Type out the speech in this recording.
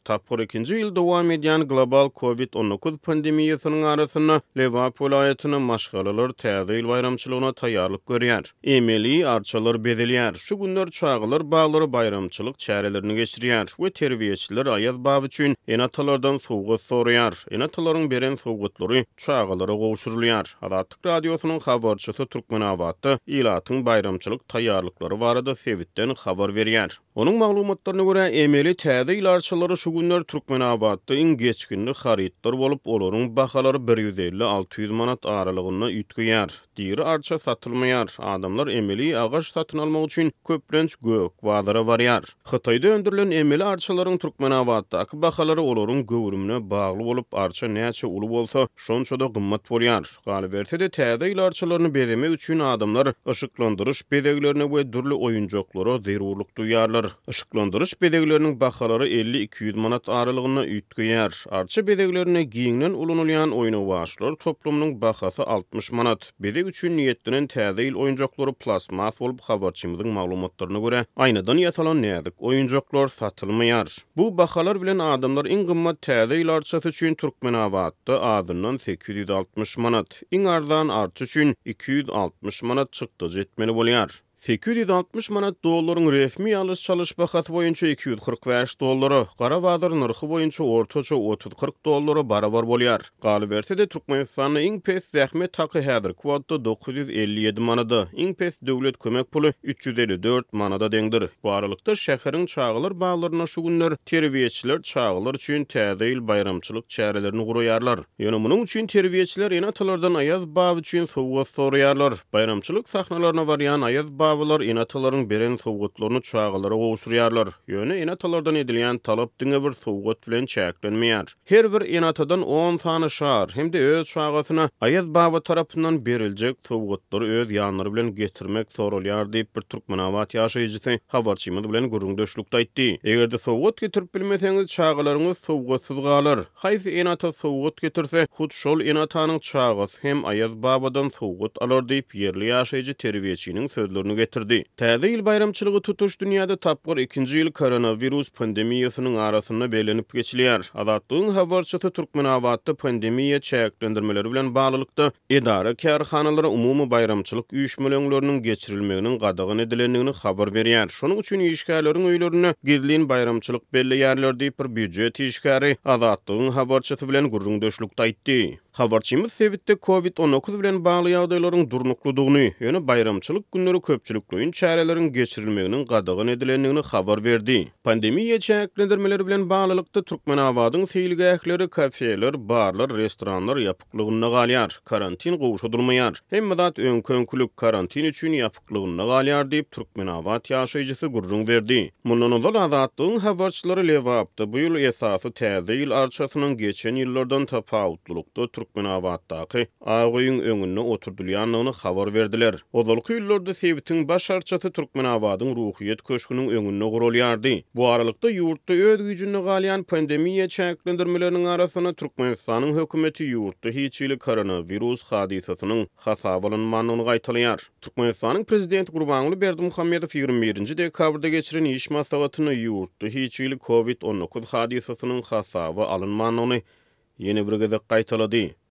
Tapgyr ikinji ýyl dowam edýän global Covid 19 pandemiýasynyň arasynda Lebap welaýatynda maşgalalar Täze ýyl baýramçylygyna taýýarlyk görýär. Emeli arçalar bezelýär. Şu günler çagalar baglary baýramçylyk çärelerini geçirýär we terbiýeçiler Aýaz baba üçin ene-atalardan sowgat soraýar. Ene-atalaryň beren sowgatlary çagalara gowşurylýar. Azatlyk Radiosynyň habarçysy Türkmenabatda ilatyň baýramçylyk taýýarlyklary barada sebitden habar berýär. Onuň maglumatlaryna görä, emeli Täze ýyl arçalary şu günler Türkmenabatda iň geçginli harytlar bolup, olaryň bahalary bir 150, 600 manat aralygynda üýtgeýär. Diri arça satylmaýar. Adamlar emeli agaç satyn almak üçin köplenç gök bazara barýar. Hytaýda öndürilen emeli arçalaryň Türkmenabatdaky bahalary olaryň göwrümine bagly bolup, arça näçe uly bolsa, şonça-da gymmat bolýar. Galyberse-de, Täze ýyl arçalaryny bezemek üçin adamlar yşyklandyryş bezeglerine we dürli oýunjaklara zerurlyk duýýarlar. Yşyklandyryş bezegleriniň bahalary 50-200 manat aralygynda üýtgeýär. Arça bezeglerinde giňden ulanylýan oýnawaçlar toplumynyň bahasy 60 manat. Bezeg üçin niýetlenen Täze ýyl oýunjaklary plastmas bolup, habarçymyzyň maglumatlaryna görä, aýnadan ýasalan näzik oýunjaklar satylmaýar. Bu bahalar bilen adamlar iň gymmat Täze ýyl arçasy üçin Türkmenabatda azyndan 860 manat, iň arzan arça üçin 260 manat çykdajy etmeli bolýar. 860 manat dollaryň resmi alyş-çalyş bahasy boýunça 245 dollara, gara bazar nyrhy boýunça ortaça otuz-kyrk dollara barabar bolýar. Galyberse-de, Türkmenistanda iň pes zähmet haky häzirki wagtda 957 manada, iň pes döwlet kömek puly 354 manada deňdir. Bu aralykda, şäheriň çagalar baglarynda şu günler terbiýeçiler çagalar üçin Täze ýyl baýramçylyk çärelerini guraýarlar. Ýöne munuň üçin terbiýeçiler ene-atalardan Aýaz baba üçin sowgat soraýarlar. Baýramçylyk sahnalaryna barýan Aýaz babalar ene-atalaryň beren sowgatlaryny çagalara gowşurýarlar. Ýöne ene-atalardan edilýän talap diňe bir sowgat bilen çäklenmeýär. Her bir ene-atadan on sany şar hem-de öz çagasyna Aýaz baba tarapyndan beriljek sowgatlary öz ýanlary bilen getirmek soralýar diýip, bir türkmenabat ýaşaýjysy habarçymyz bilen gürrüňdeşlikde aýtdy. Eger-de sowgat getirip bilmeseňiz, çagalaryňyz sowgatsyz galar. Haýsy ene-ata sowgat getirse, hut şol ene-atanyň çagasy hem Aýaz babadan sowgat alar diýip, ýerli ýaşaýjy terbiýeçiniň sözlerini getirdi. Täze ýyl baýramçylygy tutuş dünýäde tapgyr ikinji ýyl koronawirus pandemiýasynyň arasynda bellenip geçilýär. Azatlygyň habarçysy Türkmenabatda pandemiýa çäklendirmeleri bilen baglylykda, edara-kärhanalara umumy baýramçylyk üýşmeleňleriniň geçirilmeginiň gadagan edilendigini habar berýär. Şonuň üçin işgärleriň öýlerinde gizlin baýramçylyk belleýärler diýip, bir býujet işgäri Azatlygyň habarçysy bilen gürrüňdeşlikde aýtdy. Habarçymyz sebitde Covid 19 bilen bagly ýagdaýlaryň durnuklydygyny, ýöne baýramçylyk günleri köpçülikleýin çäreleriň geçirilmeginiň gadagan edilendigini habar berdi. Pandemiýa çäklendirmeleri bilen baglylykda, Türkmenabadyň seýilgähleri, kafeler, barlar, restoranlar ýapyklygynda galýar. Karantin gowşadylmaýar. Hemme zat öňki-öňkülik, karantin üçin ýapyklygynda galýar diýip, türkmenabat ýaşaýjysy gürrüň berdi. Mundan ozal Azatlygyň habarçylary Lebapda bu ýyl esasy Täze ýyl arçasynyň geçen ýyllardan tapawutlylykda Türkmenabatdaky Ak öýüň öňünde oturdylýandygyny habar berdiler. Ozalky ýyllarda sebitiň baş arçasy Türkmenabadyň Ruhyýet köşgüniň öňünde guralýardy. Bu aralykda, ýurtda öz güýjünde galýan pandemiýa çäklendirmeleriniň arasynda Türkmenistanyň hökümeti ýurtda hiç hili koronawirus hadysasynyň hasaba alynmandygyny gaýtalaýar. Türkmenistanyň prezidenti Gurbanguly Berdimuhamedow 21-nji dekabrda geçiren iş maslahatynda ýurtda hiç hili Covid 19 hadysasynyň hasaba alynmandygyny ýene bir gezek gaýtalady.